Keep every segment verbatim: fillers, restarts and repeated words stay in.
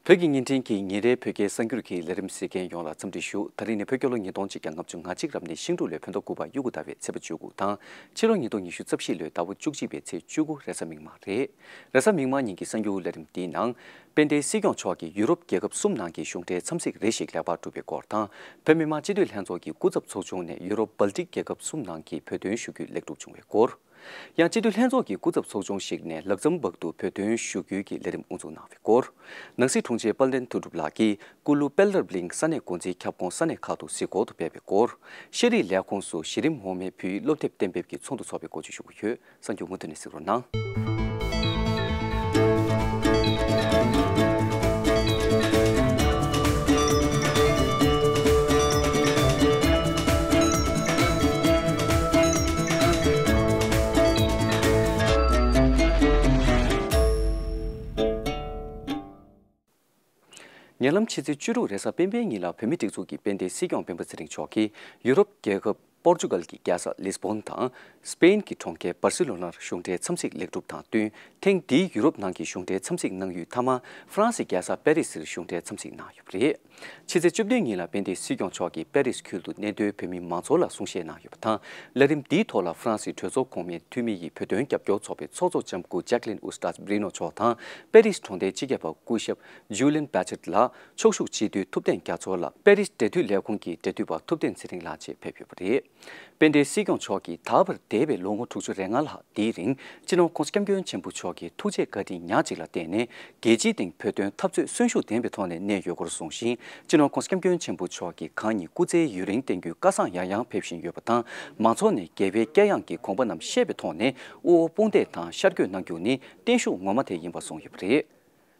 བོད་ཀྱི་བརྙན་འཕྲིན་གྱི་ཉིན་རེའི་བོད་སྐད་གསར་འགྱུར་གྱི་ལས་རིམ་གཟིགས་མཁན་ཡོངས་ལ་འཚམས་འདྲི་ཞུ། ད་རིང་ནི་བོད་རྒྱལ་ལོ་ཉིས་སྟོང་ཆིག་བརྒྱ་ལྔ་བཅུ་ང་གཅིག་རབ་གནས་ཤིང་འབྲུག་ལོའི་བོད་ཟླ་དགུ་པ་གཡུ་གུ་ཟླ་བའི་ཚེས་པ་བཅུ་དགུ་དང་། ཕྱི་ལོ་ཉིས་སྟོང་ཉི་ཤུ་རྩ་བཞི་ལོའི་ཟླ་བ་བཅུ་གཅིག་པའི་ཚེས་བཅུ་དགུ་རེས་གཟའ་མིག་དམར་རེད། རེས་གཟའ་མིག་དམར་ཉིན་གྱི་གསར་འགྱུར་ལས་རིམ་འདིའི་ནང་། དཔལ་ལྡན་སྲིད་སྐྱོང་མཆོག་གིས་ཡུ་རོབ་རྒྱལ་ཁབ་གསུམ་ནང་གི་གཞུང་འབྲེལ་འཚམས་གཟིགས་རེ་ཞིག་ལེགས་པར་གྲུབ་པའི་སྐོར་དང་། བོད་མི་མང་སྤྱི་འཐུས་ལྷན་ཚོགས་ཀྱི་སྐུ་ཚབ་ཚོགས་ཆུང་ནས་ཡུ་རོབ་སྦལ་ཏིག་རྒྱལ་ཁབ་གསུམ་ནང་གི་བོད་དོན་ཞུ་རྒྱུའི་ལེགས་གྲུབ་བྱུང་བའི་སྐོར། ཡང་སྤྱི་འཐུས་ལྷན་ཚོགས་ཀྱི་སྐུ་ཚབ་ཚོགས་ཆུང་ཞིག་ནས་ལག་ཛམ་བག་ཏུ་བོད་དོན་ཞུ་རྒྱུའི་གི་ལས་རིམ་དབུ་འཛུགས་གནང་བའི་སྐོར། ནང་སྲིད་དྲུང་ཆེ་དཔལ་ལྡན་དོན་གྲུབ་ལགས་ཀྱིས་ཀུ་ལུ་པེ་ལར་བླིང་ས་གནས་འགོ་འཛིན་ཁྱབ་ཁོངས་ས་གནས་ཁག་ཏུ་གཟིགས་སྐོར་དུ་ཕེབས་པའི་སྐོར། ཤེས་རིག་ལས་ཁུངས་སུ་གཞི་རིམ་འོག་མའི་བོད་ཡིག་སློབ་དེབ་གཏན་འབེབས་ཀྱི་ཚོགས་འདུ་འཚོགས་པའི་སྐོར་བཅས་ཞུ་གི་ཡོད། གསར་འགྱུར་མུ་མཐུད་ནས་གཟིགས་རོགས་གནང་། ཉེ་ལམ་ཕྱི་ཚེས་བཅུ་དྲུག་རེས་གཟའ་སྤེན་པའི་ཉིན་ལ་བོད་མིའི་སྒྲིག་འཛུགས་ཀྱི་དཔལ་ལྡན་སྲིད་སྐྱོང་སྤེན་པ་ཚེ་རིང་མཆོག་གིས་ཡུ་རོབ་རྒྱལ་ཁབ་པོར་ཅུ་གལ་གྱི་རྒྱལ་ས་ལིས་བོན་དང་སྤེན་གྱི་གྲོང་ཁྱེར་སྦར་སི་ལོ་ནར་གཞུང་འབྲེལ་འཚམས་གཟིགས་ལེགས་གྲུབ་དང་བསྟུན། ཐེངས་འདིའི་ཡུ་རོབ་ནང་གི་གཞུང་འབྲེལ་འཚམས་གཟིགས་གནང་ཡུལ་མཐའ་མ་ཧྥ་རན་སིའི་རྒྱལ་ས་པེ་རི་སིར་གཞུང་འབྲེལ་འཚམས་གཟིགས་གནང་ཡོད་པ་རེད། ཕྱི་ཚེས་བཅུ་བདུན་ཉིན་ལ་དཔལ་ལྡན་སྲིད་སྐྱོང་མཆོག་གིས་པེ་རི་སི་ཁུལ་དུ་གནས་སྡོད་བོད་མི་མང་ཚོགས་ལ་གསུང་བཤད་གནང་ཡོད་པ་དང་། ལས་རིམ་འདིའི་ཐོག་ལ་ཧྥ་རན་སིའི་གྲོས་ཚོགས་གོང་མའི་འཐུས་མི་ཡི་བོད་དོན་རྒྱབ་སྐྱོར་ཚོགས་པའི་ཚོགས་གཙོ་ལྕམ་སྐུ་ཇེག་ལིན་ཨུ་སྟཱད་བྷི་རི་ནོ་མཆོག་དང་། པེ་རི་སི་གྲོང་སྡེའི་སྤྱི་ཁྱབ་པ་སྐུ་ཞབས་ཇུ་ལིན་བྷེ་ཆེད་ལགས། ཕྱོགས་བཞུགས་སྤྱི་འཐུས་ཐུབ་བསྟན་རྒྱ་མཚོ་ལགས། པེ་རི་སི་འབྲེལ་མཐུད་ལས་ཁུངས་ཀྱི་འབྲེལ་མཐུད་པ་ཐུབ་བསྟན་ཚེ་རིང་ལགས་བཅས་ཕེབས་ཡོད་པ་རེད། དཔལ་ལྡན་སྲིད་སྐྱོང་མཆོག་གིས་ད་བར་འདས་པའི་ལོ་ངོ་དྲུག་ཅུ་རེ་ལྔ་ལྷག་འདིའི་རིང་སྤྱི་ནོར་༸གོང་ས་༸སྐྱབས་མགོན་ཆེན་པོ་མཆོག་གི་ཐུགས་རྗེ་བཀའ་དྲིན་ཉག་གཅིག་ལ་བརྟེན་ནས་རྒྱལ་སྤྱིའི་སྟེང་བོད་དོན་འཐབ་རྩོད་གསོན་ཤུགས་ལྡན་པའི་ཐོག་ནས་གནས་ཡོད་སྐོར་གསུངས་ཤིང་། སྤྱི་ནོར་༸གོང་ས་༸སྐྱབས་མགོན་ཆེན་པོ་མཆོག་གིས་གང་ཉིད་སྐུ་ཚེའི་ཡུན་རིང་བརྟན་རྒྱུའི་བཀའ་བཟང་ཡང་ཡང་ཕེབས་བཞིན་ཡོད་པ་དང་། མང་ཚོགས་ནས་རྒྱལ་བའི་བསྐྱངས་ཡང་གི་དགོངས་པ་རྣམས་ཤེས་པའི་ཐོག་ནས་དབུ་འོག་དཔུང་འདེགས་དང་ཤར་བསྐྱོད་གནང་རྒྱུ་ནི་བརྟན་བཞུགས་ངོ་མ་དེ་ཡིན་པ་གསུངས་ཡོད་པ་རེད།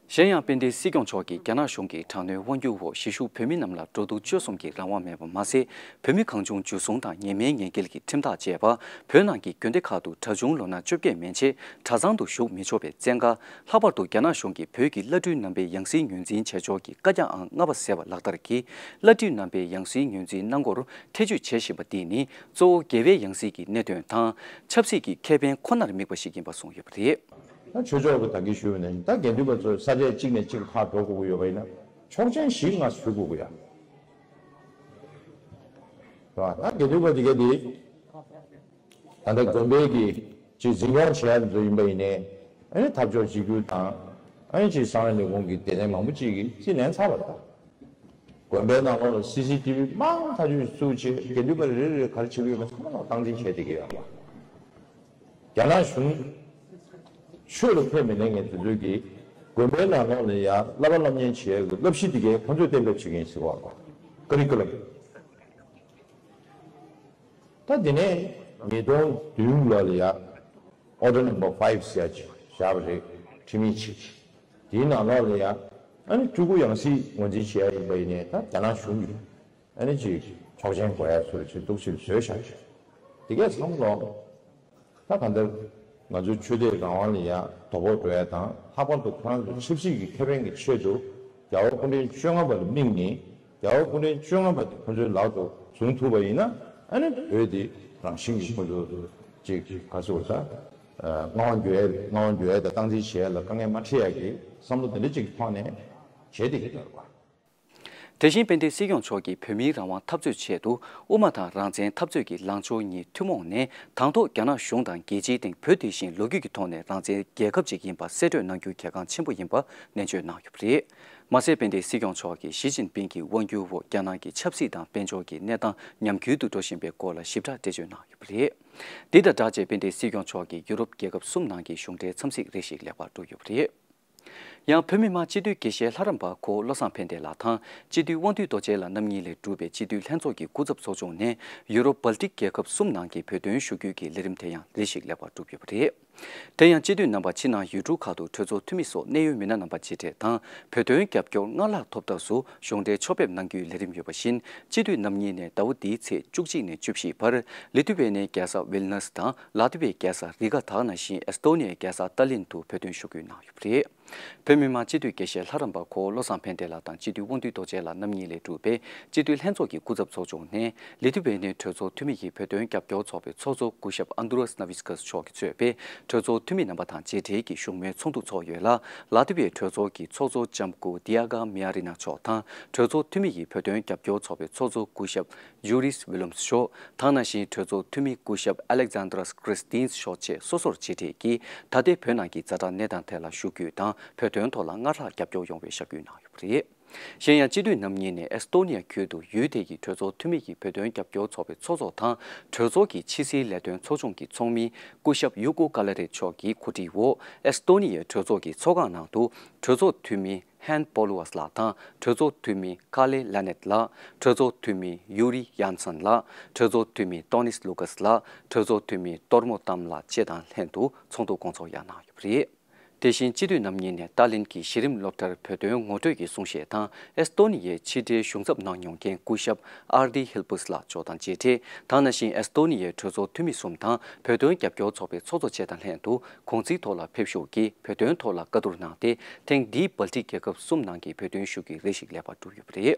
གཞན་ཡང་དཔལ་ལྡན་སྲིད་སྐྱོང་མཆོག་གིས་རྒྱ་ནག་གཞུང་གི་དྲག་གནོན་དབང་སྒྱུར་འོག་གཞིས་བཞུགས་བོད་མི་རྣམས་ལ་འགྲོ་འདུག་སྤྱོད་གསུམ་གྱི་རང་དབང་མེད་པ་མ་ཟད། བོད་མི་གང་བྱུང་འཇུ་བཟུང་དང་ཉེས་མེད་ཉེས་འགེལ་གྱི་ཁྲིམས་ཐག་བཅད་པ། བོད་ནང་གི་དགོན་སྡེ་ཁག་ཏུ་གྲྭ་ཆུང་ལོ་ན་བཅོ་བརྒྱད་མན་ཆད་གྲྭ་ཚང་དུ་ཞུགས་མི་ཆོག་པའི་བཙན་བཀའ། ལྷག་པར་དུ་རྒྱ་ནག་གཞུང་གིས་བོད་ཀྱི་བླ་སྤྲུལ་རྣམ་པའི་ཡང་སྲིད་ངོས་འཛིན་བྱེད་ཕྱོགས་ཀྱི་བཀའ་རྒྱ་ཨང་ལྔ་པ་ཟེར་བ་ལག་བསྟར་གྱིས། བླ་སྤྲུལ་རྣམ་པའི་ཡང་སྲིད་ངོས་འཛིན་གནང་སྒོར་ཐེ་ཇུས་བྱེད་བཞིན་པ་འདི་ནི་གཙོ་བོ་རྒྱལ་བའི་ཡང་སྲིད་ཀྱི་གནད་དོན་དང་། ཆབ་སྲིད་ཀྱི་ཁེ་ཕན་ཁོ་ནར་དམིགས་པ་ཞིག་ཡིན་པ་གསུངས་ཡོད་པ་རེད། ད་ཆོས་ཕྱོགས་ཀྱི་ད་གིན་ཞུས་པ་ནང་བཞིན་ད་དགེ་འདུན་པ་ཚོ་ས་ཆ་གཅིག་ནས་གཅིག་ལ་ཕར་འགྲོ་དགོས་ཀྱི་ཡོད་པ་ཡིན་ན་ཆོག་མཆན་ཞིག་ང་ཞུ་དགོས་ཀྱི་ཡ། རེད་བ། ད་དགེ་འདུན་པ་དེ་ག་དེ་ད་ལྟ་དགོན་པའི་གི་ཅིག་འཛིན་སྐྱོང་བྱེད་ཡ་ཚོ་ཡིན་པ་ཡིན་ནའི་ཨ་ནི་འཐབ་ཕྱོགས་གཅིག་གྱུར་དང་ཨ་ནི་ཅིག་གསང་བའི་ལས་ཁུངས་ཀྱི་སྡེ་ཚན་མང་པོ་ཅིག་གིས་རྩིས་ལེན་ཚར་བ་དང་། དགོན་པའི་ནང་ལོགས་ལ་སི་སི་ཊི་བི་མང་ཐག་ཆོད་བཙུགས་བྱས་དགེ་འདུན་པ་རེ་རེ་ག་རེ་བྱེད་ཀྱི་ཡོད་པ་ཚང་མ་ལ་སྟངས་འཛིན་བྱས་བསྡད་ཀྱི་ཡོད་པ། རྒྱ་ནག་གཞུང་ཆོས་ལ་ཁས་མི་ལེན་མཁན་དེ་ཚོས་ཀྱིས་དགོན་པའི་ནང་ལོགས་ལ་ཡ་བསླབ་པ་སློབ་གཉེར་བྱེད་ཡག་གི་བསླབ་གཞི་དེ་གའི་ཁོང་ཚོས་གཏན་འབེབས་བྱེད་མཁན་ཟེར་བ་ཀ་རི་ཀུ་ལམ། ད་དེ་ནས་ཉིས་སྟོང་བདུན་ལོ་ལ་ཡ་Order Number Five ཟེར་ཡ་ཅིག་བཞག་པ་རེད། ཁྲིམས་ཡིག་ཅིག། དེའི་ནང་ལོགས་ལ་ཡ་ཨ་ནི་སྤྲུལ་སྐུ་ཡང་སྲིད་ངོས་འཛིན་བྱེད་ཡ་ཡིན་པ་ཡིན་ནའི་ད་རྒྱ་ནག་གཞུང་གིས་ཨ་ནི་ཅིག་ཆོག་མཆན་དགོས་ཡ་ཚུལ་ཅིག་འདུག་ཅིག་བཟོས་བཞག་ཅིག། དེ་གས་ཚང་མ་ལོག་ད་གང་ལྟར་ང་ཚོའི་ཆོས་དད་རང་དབང་ལ་ཡ་དོ་ཕོག་འགྲོ་ཡ་དང་། ལྷག་པར་དུ་ཁོ་རང་ཚོའི་ཆབ་སྲིད་ཀྱི་ཁེ་ཕན་གྱི་ཆེད་དུ་རྒྱལ་བ་སྐུ་ཕྲེང་བཅོ་ལྔ་པ་ལ་དམིགས་ནས་རྒྱལ་བ་སྐུ་ཕྲེང་བཅོ་ལྔ་པ་དེ་ཁོ་ཚོའི་ལག་ཏུ་བཟུང་ཐུབ་པ་ཡིན་ན་ཨ་ནི་བོད་དེ་རང་བཞིན་གྱིས་ཁོ་ཚོ་ཅིག་ག་ཚོད་ད་མངའ་དབང་བསྒྱུར་ཡ་མངའ་དབང་བསྒྱུར་ཡ་དང་སྟངས་འཛིན་བྱེད་ཡ་ལ་དཀའ་ངལ་མ་འཕྲད་ཡ་གི་བསམ་བློ་དེ་འདྲ་ཅིག་གི་ཐོག་ནས་བྱས་བསྡད་ཀྱི་ཡོད་རེད་པ། དེ་བཞིན་དཔལ་ལྡན་སྲིད་སྐྱོང་མཆོག་གིས་བོད་མིའི་རང་དབང་འཐབ་རྩོད་ཆེད་དུ་དབུ་མ་དང་རང་བཙན་འཐབ་རྩོད་ཀྱི་ལངས་ཕྱོགས་གཉིས་ཐུན་མོང་ནས་དང་ཐོག་རྒྱ་ནག་གཞུང་དང་རྒྱལ་སྤྱིའི་སྟེང་བོད་དེ་བཞིན་ལོ་རྒྱུས་ཀྱི་ཐོག་ནས་རང་བཙན་རྒྱལ་ཁབ་ཅིག་ཡིན་པ་གསལ་སྤྲོད་གནང་རྒྱུ་གལ་འགངས་ཆེན་པོ་ཡིན་པ་ནན་བརྗོད་གནང་ཡོད་པ་རེད། མ་ཟད་དཔལ་ལྡན་སྲིད་སྐྱོང་མཆོག་གིས་ཞི་ཅིན་ཕིང་གི་དབང་སྒྱུར་འོག་རྒྱ་ནག་གི་ཆབ་སྲིད་དང་དཔལ་འབྱོར་གྱི་གནས་སྟངས་ཉམས་རྒུད་དུ་འགྲོ་བཞིན་པའི་སྐོར་ལ་ཞིབ་ཕྲ་འགྲེལ་བརྗོད་གནང་ཡོད་པ་རེད། འདི་དང་སྦྲགས་བྱས་དཔལ་ལྡན་སྲིད་སྐྱོང་མཆོག་གིས་ཡུ་རོབ་རྒྱལ་ཁབ་གསུམ་ནང་གི་གཞུང་འབྲེལ་འཚམས་གཟིགས་རེ་ཞིག་ལེགས་པར་གྲུབ་ཡོད་པ་རེད། ཡང་བོད་མི་མང་སྤྱི་འཐུས་དགེ་བཤེས་ལྷ་རམས་པ་ཁོ་བློ་བཟང་ཕན་བདེ་ལགས་དང་སྤྱི་འཐུས་དབང་འདུས་རྡོ་རྗེ་ལགས་རྣམ་གཉིས་ལས་གྲུབ་པའི་སྤྱི་འཐུས་ལྷན་ཚོགས་ཀྱི་སྐུ་ཚབ་ཚོགས་ཆུང་ནས་ཡུ་རོབ་སྦལ་ཏིག་རྒྱལ་ཁབ་གསུམ་ནང་གི་བོད་དོན་ཞུ་སྐུལ་གྱི་ལས་རིམ་དེ་ཡང་རེ་ཞིག་ལེགས་པར་གྲུབ་ཡོད་པ་རེད། དེ་ཡང་སྤྱི་འཐུས་རྣམ་པ་ཕྱི་ནང་ཡུལ་གྲུ་ཁག་ཏུ་གྲོས་ཚོགས་འཐུས་མི་སོགས་གནད་ཡོད་མི་སྣ་རྣམ་པ་མཇལ་འཕྲད་དང་བོད་དོན་རྒྱབ་སྐྱོར་སྔར་ལྷག་ཐོབ་ཐབས་སུ་གཞུང་འབྲེལ་ཕྱོགས་ཕེབས་གནང་རྒྱུའི་ལས་རིམ་ཡོད་པ་བཞིན་སྤྱི་འཐུས་རྣམ་གཉིས་ནས་ཟླ་བ་འདིའི་ཚེས་བཅུ་གཅིག་ནས་བཅུ་བཞི་བར་ལི་ཐུ་ཝེ་ནིའི་རྒྱལ་ས་ཝིལ་ནུས་དང་ལ་ཏི་ཝེའི་རྒྱལ་ས་རི་ག་དག་ནང་བཞིན་ཨེ་སི་ཏོ་ནི་ཡའི་རྒྱལ་ས་ཏཱ་ལིན་དུ་བོད་དོན་ཞུ་སྐུལ་གནང་ཡོད་པ་རེད། བོད་མི་མང་སྤྱི་འཐུས་དགེ་བཤེས་ལྷ་རམས་པ་ཁོ་བློ་བཟང་ཕན་བདེ་ལགས་དང་སྤྱི་འཐུས་དབང་འདུས་རྡོ་རྗེ་ལགས་རྣམ་གཉིས་ལས་གྲུབ་པའི་སྤྱི་འཐུས་ལྷན་ཚོགས་ཀྱི་སྐུ་ཚབ་ཚོགས་ཆུང་ནས་ལི་ཐུ་ཝེ་ནིའི་གྲོས་ཚོགས་འཐུས་མི་ཡི་བོད་དོན་རྒྱབ་སྐྱོར་ཚོགས་པའི་ཚོགས་གཙོ་སྐུ་ཞབས་ཨན་དུ་རཱས་ནཱ་ཝི་སི་ཀཱས་མཆོག་གིས་གཙོས་པའི་ གྲོས་ཚོགས་འཐུས་མི་རྣམ་པ་དང་མཇལ་འཕྲད་ཀྱིས་བཞུགས་མོལ་ཚོགས་འདུ་ཚོགས་ཡོད་ལ། ལ་ཏི་བའི་གྲོས་ཚོགས་ཀྱི་ཚོགས་གཙོ་ལྕམ་སྐུ་དི་ཡ་ག་མི་ཡ་རི་ན་མཆོག་དང་། གྲོས་ཚོགས་འཐུས་མི་ཡི་བོད་དོན་རྒྱབ་སྐྱོར་ཚོགས་པའི་ཚོགས་གཙོ་སྐུ་ཞབས་ཡུ་རིས་ཝི་ལུམ་སི་མཆོག་དང་། ནང་བཞིན་གྲོས་ཚོགས་འཐུས་མི་སྐུ་ཞབས་ཨ་ལེག་ཛན་དྲ་སི་ཀྲིས་ཏིན་སི་མཆོག་བཅས་སོ་སོར་མཇལ་འཕྲད་ཀྱིས། ད་ལྟའི་བོད་ནང་གི་ཛ་དྲག་གནས་སྟངས་ཐད་ལ་ཞུ་སྐུལ་དང་། བོད་དོན་ཐོག་ལ་སྔར་ལྷག་རྒྱབ་སྐྱོར་ཡོང་བའི་ཤག་སྐུལ་གནང་ཡོད་པ་རེད། གཞན་ཡང་། སྤྱི་འཐུས་རྣམ་གཉིས་ནས་ཨེ་སི་ཏོ་ནི་ཡ་ཁུལ་དུ་ཡུལ་དེ་ཡི་གྲོས་ཚོགས་འཐུས་མི་ཡི་བོད་དོན་རྒྱབ་སྐྱོར་ཚོགས་པའི་ཚོགས་གཙོ་དང་། གྲོས་ཚོགས་ཀྱི་ཕྱི་སྲིད་ལས་དོན་ཚོགས་ཆུང་གི་ཚོགས་མི་སྐུ་ཞབས་ཡུ་ཀོ་ཀ་ལ་རེད་མཆོག་གི་གོ་སྒྲིག་འོག་ཨེ་སི་ཏོ་ནི་ཡའི་གྲོས་ཚོགས་ཀྱི་ཚོགས་ཁང་ནང་དུ། གྲོས་ཚོགས་འཐུས་མི་ཧན་པོ་ལུ་ཝས་ལགས་དང་། གྲོས་ཚོགས་འཐུས་མི་ཀ་ལེ་ལ་ནེད་ལགས། གྲོས་ཚོགས་འཐུས་མི་ཡུ་རི་ཡན་སན་ལགས། གྲོས་ཚོགས་འཐུས་མི་ཏོ་ནིས་ལུ་ཀཱས་ལགས། གྲོས་ཚོགས་འཐུས་མི་ཏོར་མོ་ཏམ་ལགས་བཅས་དང་ལྷན་དུ་ཚོགས་འདུ་སྐོང་ཚོགས་ཡང་གནང་ཡོད་པ་རེད། དེ་བཞིན། སྤྱི་འཐུས་རྣམ་གཉིས་ནས་ཏཱ་ལིན་གྱི་གཞི་རིམ་སློབ་གྲྭར་བོད་དོན་ངོ་སྤྲོད་ཀྱི་གསུང་བཤད་དང་། ཨེ་སི་ཏོ་ནི་ཡའི་ཕྱི་འབྲེལ་གཞུང་ཚབ་གནང་མྱོང་མཁན་སྐུ་ཞབས་ཨར་དི་ཧིལ་པུས་ལགས་མཆོག་དང་མཇལ་འཕྲད་དང་། ནང་བཞིན་ཨེ་སི་ཏོ་ནི་ཡའི་གྲོས་ཚོགས་འཐུས་མི་གསུམ་དང་། བོད་དོན་རྒྱབ་སྐྱོར་ཚོགས་པའི་ཚོགས་གཙོ་བཅས་དང་ལྷན་དུ་དགོང་ཚིགས་ཐོག་ལ་ཕེབས་བཞུགས་ཀྱིས་བོད་དོན་ཐོག་ལ་བཀའ་བསྡུར་གནང་སྟེ། ཐེངས་འདིའི་སྦལ་ཏིག་རྒྱལ་ཁབ་གསུམ་ནང་གི་བོད་དོན་ཞུ་སྐུལ་རེ་ཞིག་ལེགས་པར་གྲུབ་ཡོད་པ་རེད།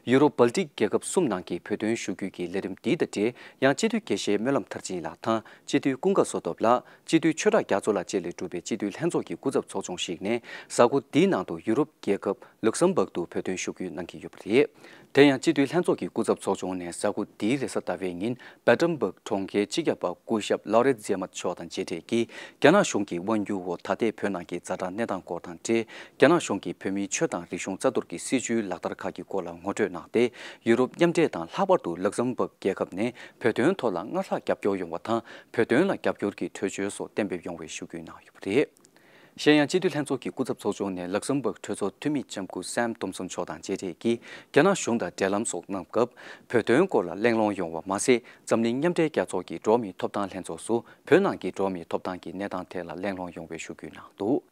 ཡུ་རོབ་སྦལ་ཏིག་རྒྱལ་ཁབ་གསུམ་ནང་གི་བོད་དོན་ཞུ་སྐུལ་གྱི་ལས་རིམ་འདི་དང་འབྲེལ། ཡང་སྤྱི་འཐུས་དགེ་བཤེས་སྨོན་ལམ་མཐར་ཕྱིན་ལགས་དང་། སྤྱི་འཐུས་ཀུན་དགའ་བསོད་སྟོབས་ལགས། སྤྱི་འཐུས་ཆོས་གྲགས་རྒྱ་མཚོ་ལགས་བཅས་ལས་གྲུབ་པའི་སྤྱི་འཐུས་ལྷན་ཚོགས་ཀྱི་སྐུ་ཚབ་ཚོགས་ཆུང་ཞིག་ནས། གཟའ་འཁོར་འདིའི་ནང་དུ་ཡུ་རོབ་རྒྱལ་ཁབ་ལུག་སམ་བྷག་ཏུ་བོད་དོན་ཞུ་སྐུལ་གནང་གི་ཡོད་པ་རེད། དེ་ཡང་སྤྱི་འཐུས་ལྷན་ཚོགས་ཀྱི་སྐུ་ཚབ་ཚོགས་ཆུང་ནས་གཟའ་འཁོར་འདིའི་རེས་གཟའ་ཟླ་བའི་ཉིན། སྦེ་ཊམ་སྦག་གྲོང་ཁྱེར་སྤྱི་ཁྱབ་པ་སྐུ་ཞབས་ལའོ་རེད་ཛེ་མད་མཆོག་དང་མཇལ་འཕྲད་ཀྱིས། རྒྱ་ནག་གཞུང་གི་དབང་སྒྱུར་འོག་ད་ལྟའི་བོད་ནང་གི་ཛ་དྲག་གནས་སྟངས་སྐོར་དང་འབྲེལ། རྒྱ་ནག་གཞུང་གིས་བོད་མིའི་ཆོས་དང་རིག་གཞུང་རྩ་གཏོར་གྱི་སྲིད་བྱུས་ལག་བསྟར་ཁག་གི་སྐོར་ལ་ངོ་སྤྲོད་གནང་སྟེ། ཡུ་རོབ་མཉམ་འབྲེལ་དང་། ལྷག་པར་དུ་ལག་སམ་བྷག་རྒྱལ་ཁབ་ནས་བོད་དོན་ཐོག་ལ་སྔར་ལྷག་རྒྱབ་སྐྱོར་ཡོང་བ་དང་། བོད་དོན་ལ་རྒྱབ་སྐྱོར་གྱི་གྲོས་ཆོད་སོགས་གཏན་འབེབས་ཡོང་བའི་ཞུ་སྐུལ་གནང་ཡོད་པ་རེད། གཞན་ཡང་། སྤྱི་འཐུས་ལྷན་ཚོགས་ཀྱི་སྐུ་ཚབ་ཚོགས་ཆུང་ནས་ལག་སམ་བྷག་གྲོས་ཚོགས་འཐུས་མི་ལྕམ་སྐུ་སེམ་ཏོམ་སོན་མཆོག་དང་མཇལ་འཕྲད་ཀྱིས། རྒྱ་ནག་གཞུང་དང་འབྲེལ་ལམ་སོགས་གནང་སྐབས། བོད་དོན་སྐོར་ལ་གླེང་སློང་ཡོང་བ་མ་ཟད། འཛམ་གླིང་མཉམ་འབྲེལ་རྒྱལ་ཚོགས་ཀྱི་འགྲོ་བ་མིའི་ཐོབ་ཐང་ལྷན་ཚོགས་སུ་བོད་ནང་གི་འགྲོ་བ་མིའི་ཐོབ་ཐང་གི་གནས་སྟངས་ཐད་ལ་གླེང་སློང་ཡོང་བའི་ཞུ་སྐུལ་གནང་འདུག་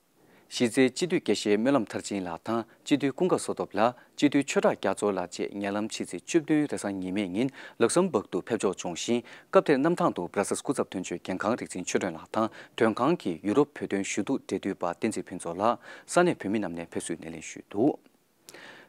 གཞི་རྩའི་སྤྱི་འཐུས་དགེ་བཤེས་སྨོན་ལམ་མཐར་ཕྱིན་ལགས་དང་། སྤྱི་འཐུས་ཀུན་དགའ་བསོད་སྟོབས་ལགས། སྤྱི་འཐུས་ཆོས་གྲགས་རྒྱ་མཚོ་ལགས་བཅས་ཉེ་ལམ་ཕྱི་ཚེས་བཅུ་བདུན་རེས་གཟའ་ཉི་མའི་ཉིན་ལག་སམ་བྷག་ཏུ་ཕེབས་འབྱོར་བྱུང་ཞིང་། སྐབས་དེར་གནམ་ཐང་དུ་བྷ་ར་སལ་སྐུ་ཚབ་དོན་གཅོད་རྒན་ཁང་རིག་འཛིན་ཆོས་སྒྲོན་ལགས་དང་། མགྲོན་ཁང་གི་ཡུ་རོབ་བོད་དོན་ཞུ་གཏུག་འབྲེལ་མཐུད་པ་བསྟན་འཛིན་ཕུན་ཚོགས་ལགས། ས་གནས་བོད་མི་རྣམས་ནས་ཕེབས་བསུའི་སྣེ་ལེན་ཞུས་འདུག་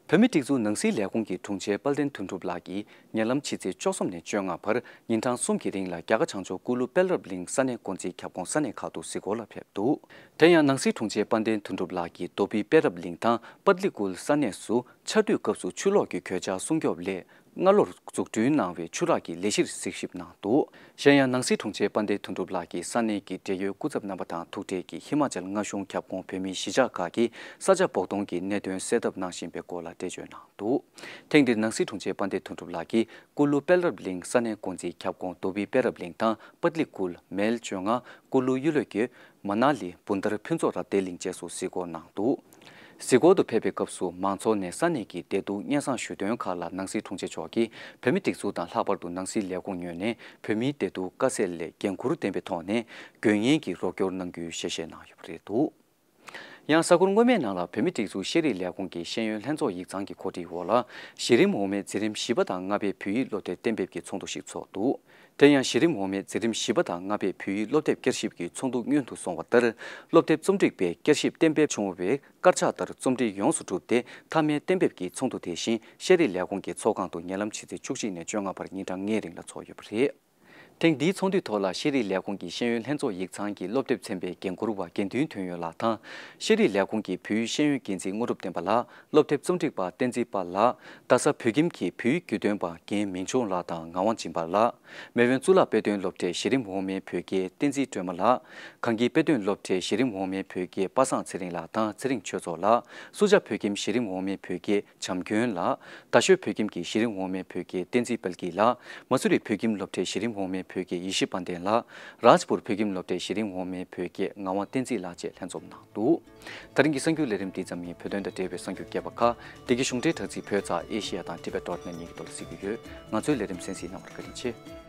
བོད་མིའི་སྒྲིག་འཛུགས་ནང་སྲིད་ལས་ཁུངས་ཀྱི་དྲུང་ཆེ་དཔལ་ལྡན་དོན་གྲུབ་ལགས་ཀྱིས། ཉེ་ལམ་ཕྱི་ཚེས་བཅུ་གསུམ་ནས་བཅོ་ལྔ་བར་ཉིན་གྲངས་གསུམ་གྱི་རིང་ལ། རྒྱ་གར་བྱང་ཕྱོགས་ཀུ་ལུ་པེལ་རབ་གླིང་ས་གནས་འགོ་འཛིན་ཁྱབ་ཁོངས་ས་གནས་ཁག་ཏུ་གཟིགས་སྐོར་ལ་ཕེབས་འདུག་དེ་ཡང་། ནང་སྲིད་དྲུང་ཆེ་དཔལ་ལྡན་དོན་གྲུབ་ལགས་ཀྱིས་རྡོ་སྦིས་པེལ་རབ་གླིང་དང་པཏ་ལི་ཀུལ་ས་གནས་སུ། ཆར་དུས་སྐབས་སུ་ཆུ་ལོག་གི་གོད་ཆག་སྲུང་སྐྱོབ་སླད། སྔ་ལོར་འཛུགས་སྐྲུན་གནང་བའི་ཆུ་རགས་ཀྱི་ལས་གཞིར་གཟིགས་ཞིབ་གནང་འདུག་གཞན་ཡང་། ནང་སྲིད་དྲུང་ཆེ་དཔལ་ལྡན་དོན་གྲུབ་ལགས་ཀྱིས་ས་གནས་ཀྱི་འབྲེལ་ཡོད་སྐུ་ཚབ་རྣམ་པ་དང་ཐུག་འཕྲད་ཀྱིས། ཧི་མ་ཅལ་མངའ་གཞུང་ཁྱབ་ཁོངས་བོད་མིའི་གཞིས་ཆགས་ཁག་གི་ས་ཆ་བོགས་གཏོང་གི་གནད་དོན་སེལ་ཐབས་གནང་བཞིན་པའི་སྐོར་ལ་འགྲེལ་བརྗོད་གནང་འདུག་ཐེངས་འདིར་ནང་སྲིད་དྲུང་ཆེ་དཔལ་ལྡན་དོན་གྲུབ་ལགས་ཀྱིས། ཀུ་ལུ་པེལ་རབ་གླིང་ས་གནས་འགོ་འཛིན་ཁྱབ་ཁོངས་རྡོ་སྦིས་པེལ་རབ་གླིང་དང་པཏ་ལི་ཀུལ་མལ་བཅོ་ལྔ། ཀུ་ལུ་གཡུ་ལོ་དཀྱིལ། མ་ན་ལི། བུན་དར། ཕུན་ཚོགས་རབ་བརྟན་གླིང་བཅས་སུ་གཟིགས་སྐོར་གནང་འདུག་གཟིགས་སྐོར་དུ་ཕེབས་པའི་སྐབས་སུ། མང་ཚོགས་ནས་ས་གནས་ཀྱི་བདེ་སྡུག་སྙན་སེང་ཞུ་དོན་ཁག་ལ། ནང་སྲིད་དྲུང་ཆེ་མཆོག་གིས། བོད་མིའི་སྒྲིག་འཛུགས་དང་། ལྷག་པར་དུ་ནང་སྲིད་ལས་ཁུངས་ངོས་ནས། བོད་མིའི་བདེ་སྡུག་དཀའ་སེལ་སླད། འགན་འཁུར་ལྡན་པའི་ཐོག་ནས། དགོས་ངེས་ཀྱི་རོགས་སྐྱོར་གནང་རྒྱུའི་ཞལ་བཞེས་གནང་ཡོད་པ་རེད་འདུག་ཡང་། གཟའ་འཁོར་སྔོན་མའི་ནང་ལ། བོད་མིའི་སྒྲིག་འཛུགས་ཤེས་རིག་ལས་ཁུངས་ཀྱི་ཤེས་ཡོན་ལྷན་ཚོགས་ཡིག་ཚང་གི་གོ་སྒྲིག་འོག་ལ། གཞི་རིམ་འོག་མའི་འཛིན་རིམ་བཞི་པ་དང་ལྔ་པའི་བོད་ཡིག་སློབ་དེབ་གཏན་འབེབས་ཀྱི་ཚོགས་འདུ་ཞིག་ཚོགས་འདུག་དེ་ཡང་། གཞི་རིམ་འོག་མའི་འཛིན་རིམ་བཞི་པ་དང་ལྔ་པའི་བོད་ཡིག་སློབ་དེབ་བསྐྱར་ཞིབ་ཀྱི་ཚོགས་འདུ་སྔོན་དུ་སོང་བ་ལྟར། སློབ་དེབ་རྩོམ་སྒྲིག་པས་བསྐྱར་ཞིབ་གཏན་འབེབས་བྱུང་བའི་དཀར་ཆག་ལྟར་རྩོམ་སྒྲིག་ཡོངས་སུ་གྲུབ་སྟེ། མཐའ་མའི་གཏན་འབེབས་ཀྱི་ཚོགས་འདུ་དེ་བཞིན་ཤེས་རིག་ལས་ཁུངས་ཀྱི་ཚོགས་ཁང་དུ་ཉེ་ལམ་ཕྱི་ཚེས་བཅུ་གཅིག་ནས་བཅོ་ལྔ་བར་ཉིན་གྲངས་ལྔའི་རིང་ལ་ཚོགས་ཡོད་པ་རེད། ཐེངས་འདིའི་ཚོགས་འདུའི་ཐོག་ལ། ཤེས་རིག་ལས་ཁུངས་ཀྱི་ཤེས་ཡོན་ལྷན་ཚོགས་ཡིག་ཚང་གི་སློབ་དེབ་ཚན་པའི་འགན་འཁུར་བ་དགེ་འདུན་དོན་ཡོད་ལགས་དང་། ཤེས་རིག་ལས་ཁུངས་ཀྱི་བོད་ཡིག་ཤེས་ཡོན་འགན་འཛིན་དངོས་གྲུབ་བསྟན་པ་ལགས། སློབ་དེབ་རྩོམ་སྒྲིག་པ་བསྟན་འཛིན་དཔལ་ལགས། རྡ་ས་བོད་ཁྱིམ་གྱི་བོད་ཡིག་བརྒྱུད་སྟོན་པ་རྒན་མིང་ཆུང་ལགས་དང་ངག་དབང་སྦྱིན་པ་ལགས། མེས་དབོན་གཙུག་ལག་དཔེ་སྟོན་སློབ་གྲྭའི་གཞི་རིམ་འོག་མའི་བོད་དགེ་བསྟན་འཛིན་སྒྲོལ་མ་ལགས། གངས་སྐྱིད་དཔེ་སྟོན་སློབ་གྲྭའི་གཞི་རིམ་འོག་མའི་བོད་དགེ་པ་སངས་ཚེ་རིང་ལགས་དང་ཚེ་རིང་ཆོས་ཚོགས་ལགས། སུ་ཇཱ་བོད་ཁྱིམ་གཞི་རིམ་འོག་མའི་བོད་དགེ་བྱམས་མགོན་ལགས། རྡ་ཤོད་བོད་ཁྱིམ་གྱི་གཞི་རིམ་འོག་མའི་བོད་དགེ་བསྟན་འཛིན་དཔལ་སྐྱིད་ལགས། མ་སུ་རི་བོད་ཁྱིམ་སློབ་གྲྭའི་གཞི་རིམ་འོག་མའི་བོད་དགེ་ཡེ་ཤེས་དཔལ་ལྡན་ལགས། རཱཇ་པུར་བོད་ཁྱིམ་སློབ་གྲྭའི་གཞི་རིམ་འོག་མའི་བོད་དགེ་ངག་དབང་བསྟན་འཛིན་ལགས་བཅས་ལྷན་འཛོམས་གནང་འདུག་ད་རིང་གི་གསར་འགྱུར་ལས་རིམ་འདི་ཙམ་ཡིན། བོད་དོན་དང་འབྲེལ་བའི་གསར་འགྱུར་རྒྱས་པ་ཁག་འདི་གའི་གཞུང་འབྲེལ་དྲ་ཚིགས་བོད་ཚགས་ཨེ་ཤེ་ཡ་དང་ཊི་བེ་ཊི་ཌོ་ཊི་ནེ་ཊི་གཉིས་ཀྱི་ཐོག་ལ་གཟིགས་ཀྱི་ཡོད། ང་ཚོའི་ལས་རིམ་གསན་གཟིགས་གནང་བར་བཀའ་དྲིན་ཆེ།